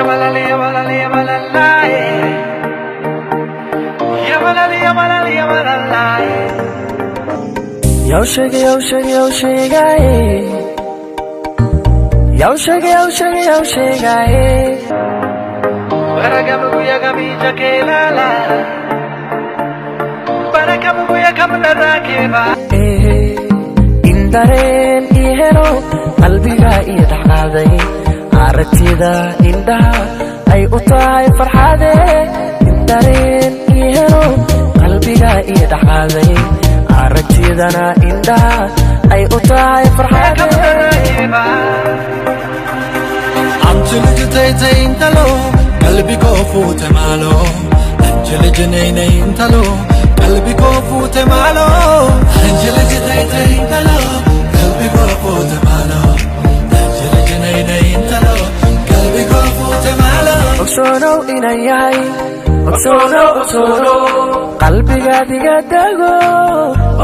Yamalali, yamalali, yamalala, eh. Yamalali, yamalali, yamalala, eh. Yow sheegay, yow sheegay, yow sheegaye. Yow sheegay, yow sheegay, yow sheegaye. Barakabuya kelala. Barakabuya kamna. In dareen ii helo qalbiga ii dhexqaaday, aragtida indhaha ay u tahay farxade. In dareen ii helo qalbiga ii dhexqaaday, aragtidana indhaha ay u tahay farxade. አንቺ ልጅ ተይ ተይ intalo, qalbi koo fuute maaloo. አንቺ ልጅ ነይ ነይ intalo, qalbi koo fuute maaloo. አንቺ ልጅ ተይ ተይ intalo, qalbi koo fuute maaloo. አንቺ ልጅ ነይ ነይ intalo, qalbi koo fuute maaloo. Ogsoonow inan yahay, ogsoonow, ogsoonow, qalbigaadiga dego.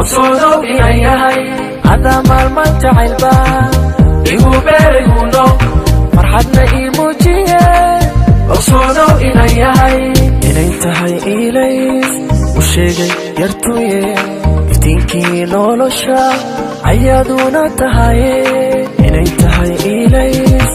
Ogsoonow inan yahay adaa maalmaan jacaylba igu beeriguno, farxadna ii muujiye. Ogsoonow inan yahay inay tahay ilays u sheegay yartuye, iftiinkii nolosha ayaaduna tahaye. Inay tahay ilays